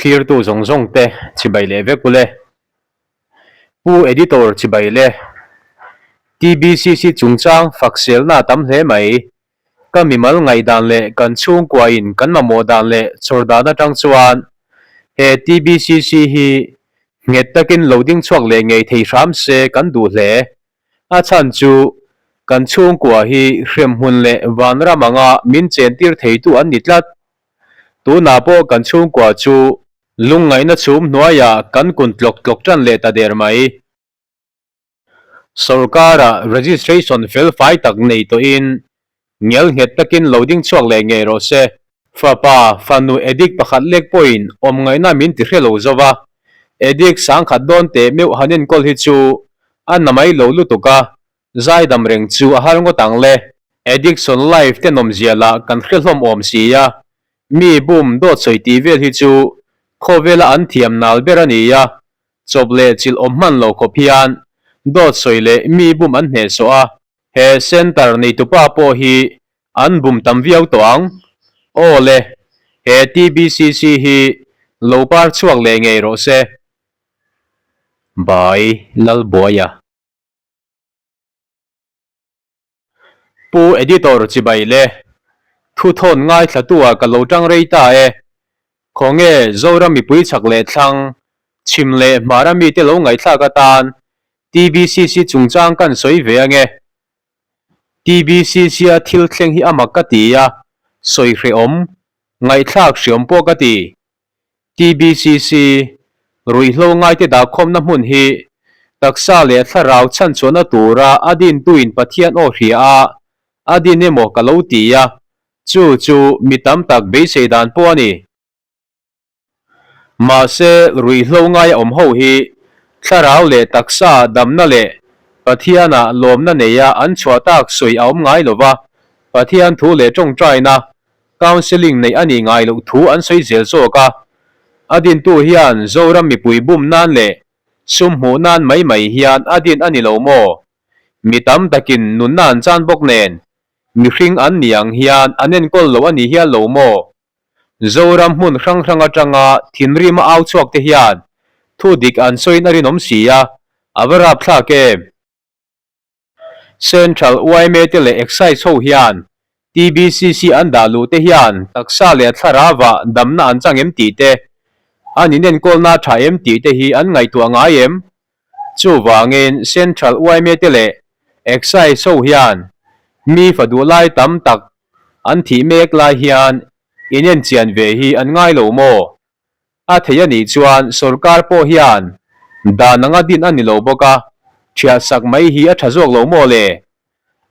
Thlirtu zawng zawng te chibai leh vek ule. Pu Editor chibai le. TBCC chungchang fak selna a tam hle mai. Ka mimal ngaihdan leh kan chhungkua in kan mamawh dan leh chhawr dan atang chuan he TBCC hi nghet takin lo ding chhuak leh ngei thei hram se kan duh hle. A chhan chu kan chhungkua hi hremhmun leh vanram anga min chentir theitu an ni tlat. Tunah pawh kan chhungkua chu lungngaihna chhum hnuaiah kan kun tlawk tlawk tan leh ta der mai. Sorkara registration fel fai tak nei tawhin ngel nghet takin lo ding chhuak leh ngei rawh se. Fapa, fanu addict pakhat lek pawhin awm ngaihna min ti hre lo zo va, addict sangkhat dawn teh meuh han enkawl hi chu a na mai lo lutuk a, Zaidam reng chu a har ngawt ang le. Addiction life te nawmzia lah kan hre hlawm awm si a, mi bum dawt sawi tih vel hi chu khawvela an thiam nal ber a ni a, chawp leh chilh awm hman lo khawp hian dawt sawi leh mi bum an hnehsawh a, he centre neitupa pawh hi an bum tam viau tawh ang. Aw le, he TBCC hi lo par chhuak leh ngei rawh se. By Lalbuaia. Pu Editor chibai le, thu thawn ngaithlatu ah ka lo tang rei ta e. Khawnge Zoram mipui chak leh thlang, chhim leh hmara mite lo ngaihthlak atan TBCC chungchang kan sawi ve ange. TBCC a thil thleng hi a mak ka ti a, sawi hrehawm, ngaihthlak hreawm pawh ka ti. TBCC, Ruihhlo ngaite dahkhawmna hmun hi taksa leh thlarau chhanchhuahna tura a dintuin Pathian aw hria a, a din emaw ka lo ti a, chu chu mi tam tak beisei dan pawh a ni. Mahse, ruihhlo ngaia awm ho hi thlarau leh taksa damna leh Pathiana lawmna neia an chhuah tak sawi a awm ngai lova, Pathian thu leh tawngtaina Counselling neih a nih ngai loh thu an sawi zel zawk a, a dintu hian Zoram mipui bum nan leh sum hmuh nan mai mai hian a din a ni lo maw? Mi tam takin nunna an chan bawk nen, mihring an ni ang hian an enkawl lo a ni hial lo maw? Zoram hmun hrang hrang atanga thinrim a au chhuak te hian thu dik an sawiin a rinawm si a, a va rapthlak em? Central yma te leh Excise ho hian TBCC an dah luh te hian taksa leh thlarauah damna an chang em tih te, an inenkawlna a tha em tih te hi an ngaihtuah ngai em? Chuvangin Central yma te leh Excise ho hian mi fa duh lai tam tak an thih mek lai hian inenchian ve hi an ngai lo maw? A thei a nih chuan sorkar pawh hian dan anga din a ni lo bawk a, thiah sak mai hi a tha zawk lo maw le?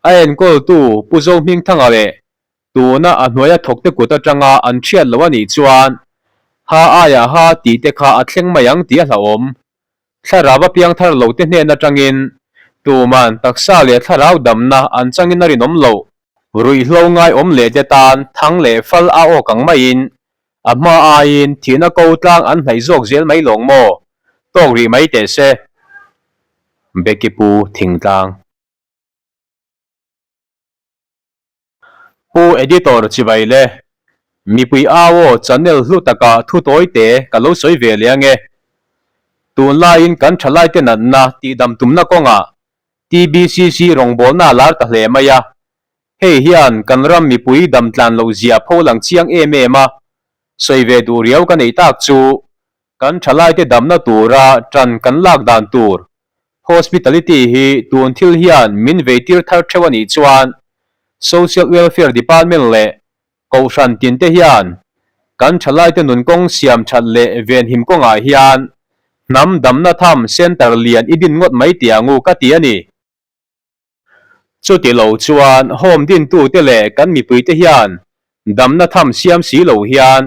A enkawltu Pu Zohmingthanga leh tuna a hnuaia thawkte kut atanga an thiat lo a nih chuan ha aiah ha tih te kha a thleng mai ang tih a hlauhawm. Thlarau a piangthar lo te hnen atangin tuman taksa leh thlarau damna an changin a rinawm loh. Ruihhlo ngaiawm leh te tan thang leh fal a awk ang maiin A hma aiin thihna ko tlang an hnaih zawk zel mai lawng maw? Tawk rih mai teh se. Becky Pu Thingtlang. Pu Editor chibai le. Mipui au aw channel hlu takah thu tawi te ka lo sawi ve leh ange. Tunlaiin kan thalaite natna tihdam tumna kawngah TBCC rawngbawlna a lar ta hle mai a, Hei hian kan ram mipui dam tlan loh zia pho lang chiang em em a, sawi ve duh riau ka neih tak chu kan thalaite damna tura tan kan lak dan tur hospitality hi tun thil hian min veitir thar theuh a nih chuan Social Welfare Department leh Kohhran tinte hian kan thalaite nun kawng siam that leh venhim kawngah hian hnam damna tham centre lian i din ngawt mai tiangu ka ti a ni. Chuti lo chuan home dintute leh kan mipuite hian damna tham siam si lo hian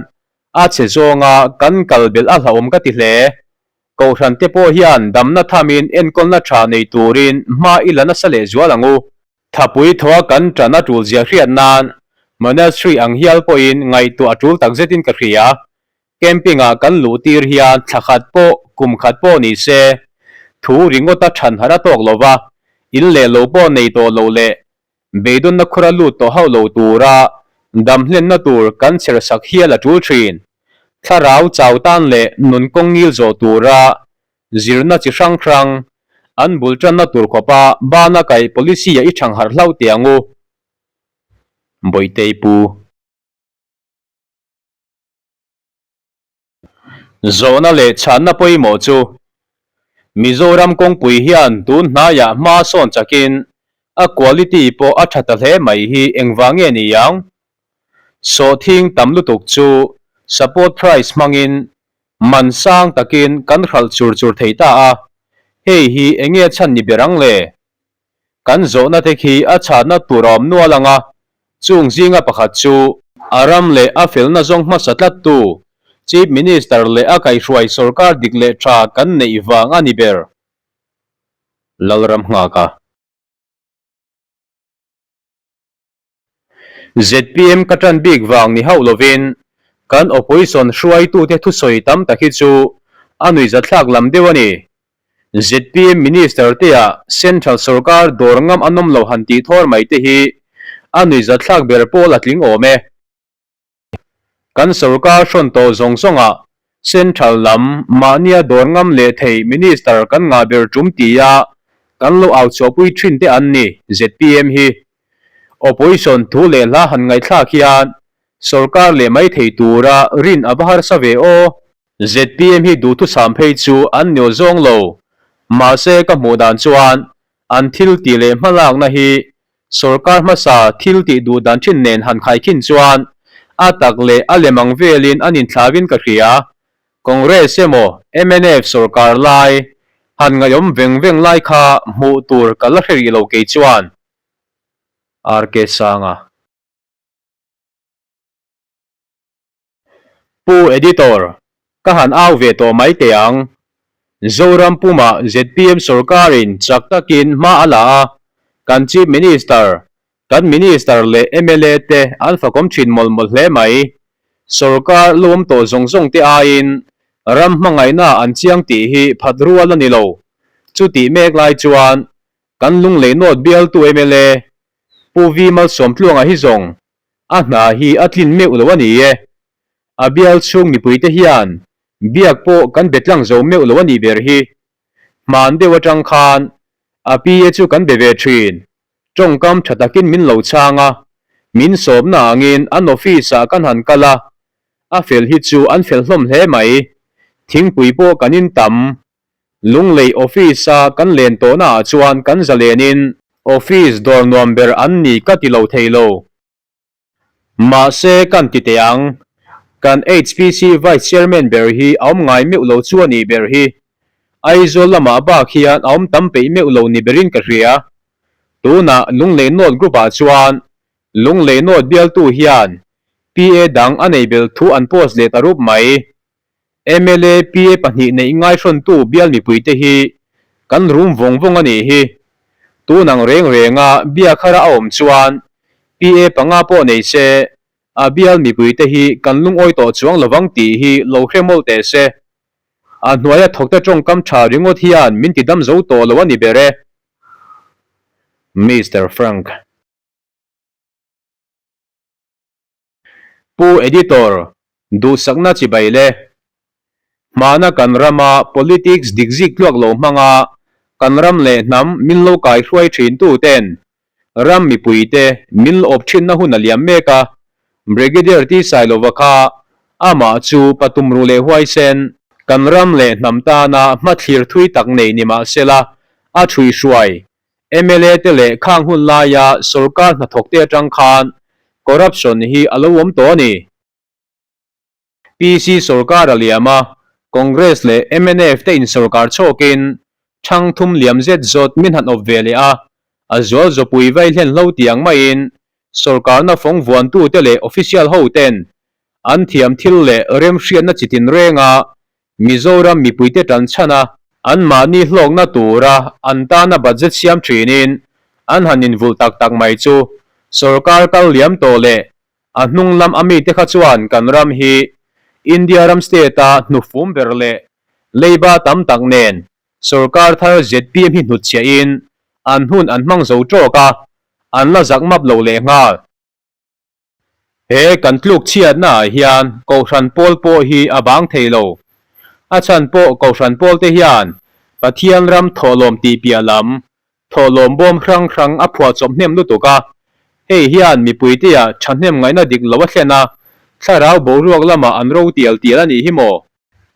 a chhe zawnga kan kal belh a hlauhawm ka ti hle. Kohhrante pawh hian damna thamin enkawlna tha nei turin hma i la nasa leh zual ang u. Thapui thaw kan tan a tul zia hriat nan monastery ang hial pawhin ngaihtuah a tul takzetin ka hria. Camping ah kan luh tir hian thla khat pawh, kum khat pawh ni se, thu ringawta than harh a tawk lo va, in leh lo pawh nei tawh lo leh beidawnna khura lut tawh hauh lo tura dam hlenna tur kan chher sak hial a tul thin. Thlarau chau tan leh nun kawng ngil zawh tura zirna chi hrang hrang an bul tanna tur khawpa bana kaih policy-a i thang harh hlauh teh ang u. Bawihtei Pu. Zawhna leh chhanna pawimawh chu Mizoram kawngpui hian tun hnaiah hma sawn chakin a quality pawh a tha ta hle mai hi engvang nge ni ang? Sawhthing tam lutuk chu support price hmangin man sang takin kan hralh chur chur thei ta a, hei hi enge chhan ni ber ang le? Kan zawhna te khi a chhatna tur a awm nual ang a, chung zinga pakhat chu a ram leh a felna zawng hmasa tlattu Chief Minister leh a kaihhruai sorkar dik leh tha kan neih vang a ni ber. Lalram nghak a. Zpm ka tan bik vang ni hauh lovin kan opposition hruaitute thusawi tam tak hi chu a nuihzathlak lam deuh a ni. Zpm Minister te ah Central sorkar dawr ngam an awm lo han tih thawr mai te hi a nuihzathlak ber pawl a tling awm e. Kan sorkar hrawn tawh zawng zawng ah Central lam mahnia dawr ngam leh thei Minister kan ngah ber tum tia kan lo au chhuahpui thin te an ni zpm hi. Opposition thu leh hla han ngaihthlak hian sorkar leh mai thei tura rin a va harsa ve aw. Zpm hi duhthusam phei chu an nio zawng lo. Mahse ka hmuh dan chuan an thil tih leh hmalakna hi sorkar hmasa thil tih duh dan thin nen han khaikhin chuan a tak leh a lem ang velin an inthlauin ka hria. Congress emaw mnf sorkar lai han ngaihawm veng veng lai kha hmuh tur ka la hre rih lo kei chuan. RK Sanga. Pu Editor, ka han au ve tawh mai teh ang. Zoram pumah zpm sorkarin chak takin hma a la a, kan Chief Minister, kan Minister leh mla te an fakawm thin mawlh mawlh hle mai. Sorkar lo awm tawh zawng zawng te aiin ram hmangaihna an chiang tih hi phat rual a ni lo. Chutih mek lai chuan kan Lunglei North bialtu mla Pu V Malsawmtluanga hi zawng A hna hi a tlin meuh lo a ni e. A bial chhung mipuite hian biak pawh kan be tlang zo meuh lo a nih ber hi. Hman deuh atang khan a PA chu kan be ve thin. Tawngkam tha takin min lo chhang a, min sawmna angin an office ah kan han kal a, a fel hi chu an fel hlawm hle mai. Thingpui pawh kan in tam. Lunglei office a kan len tawhna ah chuan kan zalen in office dawr nuam ber an ni ka ti lo thei lo. Mahse kan ti teh ang, kan HPC Vice Chairman ber hi a awm ngai meuh lo chu a nih ber hi. Aizawl lamah bak hian a awm tam peih meuh lo ni berin ka hria. Tunah Lunglei North Group ah chuan Lunglei North bialtu hian PA dang a nei bel thu an post leh ta rup mai. Mla PA pahnih neih ngaihrawntu bial mipuite hi kan rum vawng vawng a nih hi. Tun ang reng renga biakhara a awm chuan PA panga pawh nei se a bial mipuite hi kan lungawi tawh chuang lovang tih hi lo hre mawlh teh se. A hnuaia thawkte tawngkam tha ringawt hian min ti dam zo tawh lo a ni ber e. Mister Frank. Pu Editor, duhsakna chibai le. Hmana kan rama politics dik zik tluak lo hmanga kan ram leh hnam min lo kai hruai thin tu ten ram mipuite min la awp thinna hun a liam mek a, Brigadier T Sailova kha amah chu patumru leh huaisen kan ram leh hnam tana hmathlir thui tak nei ni mahsela a ṭhuihruai Mla te leh khang hun laia sorkar hnathawkte atang khan corruption hi a lo awm tawh a ni. PC sorkar a liam a, Congress leh mnf te insorkar chhawkin thang thum liam zet zawt min han awp ve leh a, a zual zawpui vai hlen hlo tiang maiin sorkarna fawng vuantute leh official ho ten an thiam thil leh remhriatna chitin renga Mizoram mipuite tan chhan a, anmahni hlawkna tura an tana budget siam thinin an han invulh tak tak mai chu sorkar kal liam tawh leh a hnung lam a mite kha chuan kan ram hi India ram state-a hnufum ber leh leiba tam tak nen sorkar thar zpm hi hnutchhiahin an hun an hmang zo tawk a, an la zak map lo lehnghal. He kan tluk chhiatna ah hian Kohhran pawl pawh hi a bang thei lo. A chhan pawh Kohhran pawl te hian Pathian ram thawhlawm tih piah lam, thawhlawm bawm hrang hrang a phuahchawp hnem lutuk a. Hei hian mipuite ah thahnem ngaihna dik lo a thlen a, thlarau boruak lamah an ro tial tial a nih hi maw?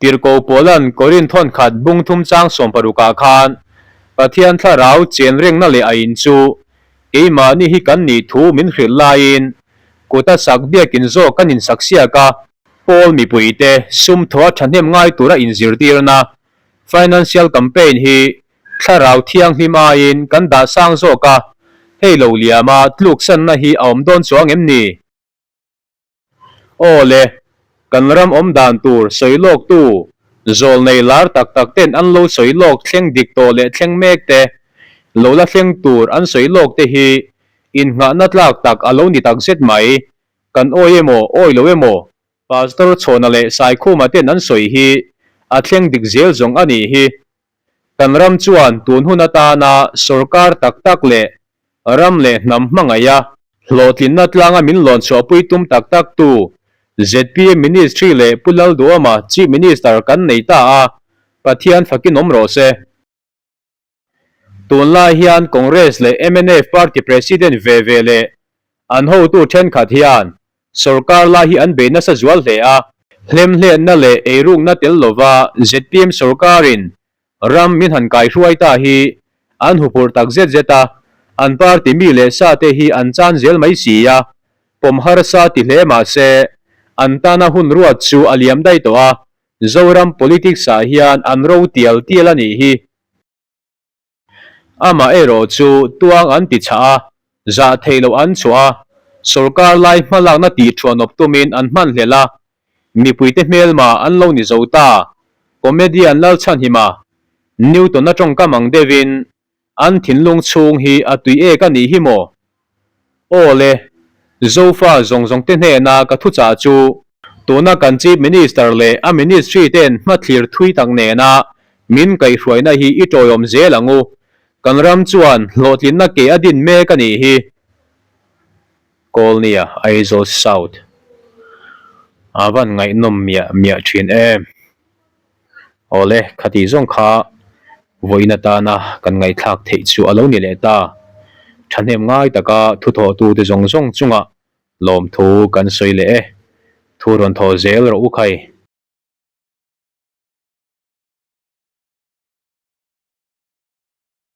Tirhkoh Paula'n Korinth thawnkhat bung thum chang sawmparukah khan Pathian thlarau chen rengna leh a in chu keimahni hi kan nih thu min hrilh laiin kuta sak biakin zawk kan insak siak a. Paul mipuite sum thaw a thahnem ngai tura inzirtirna, financial campaign, hi thlarau thianghlim aiin kan dah sang zawk a, hei lo liama tluksanna hi a awm dawn chuang em ni? Aw le, kan ram awm dan tur sawi lawk tu, zawl nei lar tak tak ten an lo sawi lawk thleng dik tawh leh thleng mek te, lo la thleng tur an sawi lawk te hi innghahna tlak tak a lo ni tak zet mai. Kan awi emaw, awi lo emaw, Pastor Chhawna leh Saikhuma ten an sawi hi a thleng dik zel zawng a nih hi. Kan ram chuan tun hun atana sorkar tak tak leh ram leh hnam hmangaiha hlawhtlinna tlanga min lawn chhuahpui tum tak tak tu zpm Ministry leh Pu Lalduama Chief Minister kan nei ta a, Pathian fakin awm rawh se. Tunlai hian Congress leh mnf party President ve ve leh an hotu thenkhat hian sorkar lai hi an bei nasa zual hle a. Hlemhletna leh eirukna tel lova zpm sorkarin ram min han kaihruai ta hi an huphurh tak zet zet a, an party mi leh sa te hi an chan zel mai si a, pawm harsa ti hle mah se an tana hun ruat chu a liam daih tawh a, Zoram politics ah hian an ro tial tial a nih hi. Amah erawh chu tuang an ti chhah a, zah theih loh an chhuah a, sorkar lai hmalakna tih thuanawp tumin an hman hlel a, mipuite hmelma an lo ni zo ta. Comedian Lalchhanhima, Newton-a tawngkam ang deuhin An thinlung chhung hi a tui ek a nih hi maw? Aw le, Zofa zawng zawng te hnena ka thuchah chu tuna kan Chief Minister leh a Ministry ten hmathlir thui tak nena min kaihhruaina hi i tawiawm zel ang u. Kan ram chuan hlawhtlinna ke a din mek a nih hi. Kawlnia, Aizawl South. A van ngaihnawm miah miah thin em. Awle, khati zawng kha vawiin atana kan ngaihthlak theih chu a lo ni leh ta. Thahnem ngai taka thuthawhtute zawng zawng chungah lawmthu kan sawi leh e. Thu rawn thaw zel rawh u khai.